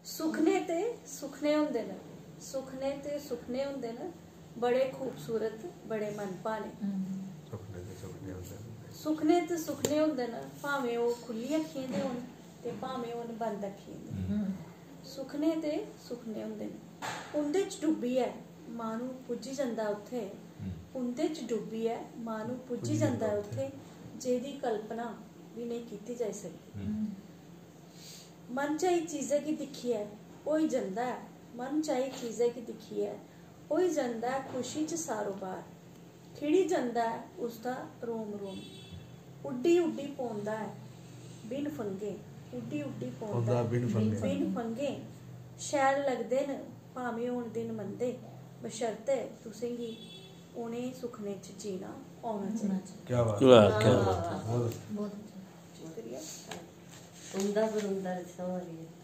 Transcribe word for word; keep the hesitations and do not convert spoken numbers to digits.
सुखने ते सुखने होंदे न, सुखने ते सुखने होंदे न, बड़े खूबसूरत, बड़े मन भाने। सुखने ते सुखने होंदे न। सुखने ते सुखने होंदे न, भामें ओह् खु'ल्ली अक्खियें दे होन ते भामें होन बंद अक्खियें दे। सुखने ते सुखने होंदे न, उं'दे च डुब्बियै माह्नू पुज्जी जंदा उत्थै, उं'दे च डुब्बियै माह्नू पुज्जी जंदा उत्थै, जेह्दी कल्पना बी नेईं कीती जाई सकदी। मन चाही चीजै गी दिक्खियै होई जंदा ऐ, मन चाही चीजै गी दिक्खियै होई जंदा ऐ खुशी च सारोबार। खिड़ी जंदा ऐ उसदा रोम रोम। उड्डी उड्डी पौंदा ऐ बिन फंघे, उड्डी उड्डी पौंदा पौंदा ऐ बिन फंघे। बिन फंघे। शैल लगदे न भामें होन दिन मंदे, बशर्ते तुसेंगी उ'नें सुखनें च जीना औना चाहिदा। क्या बात वाह, क्या बात है। बहुत शुक्रिया। उंदा पर उंदा रिश्ता होआ दी ऐ।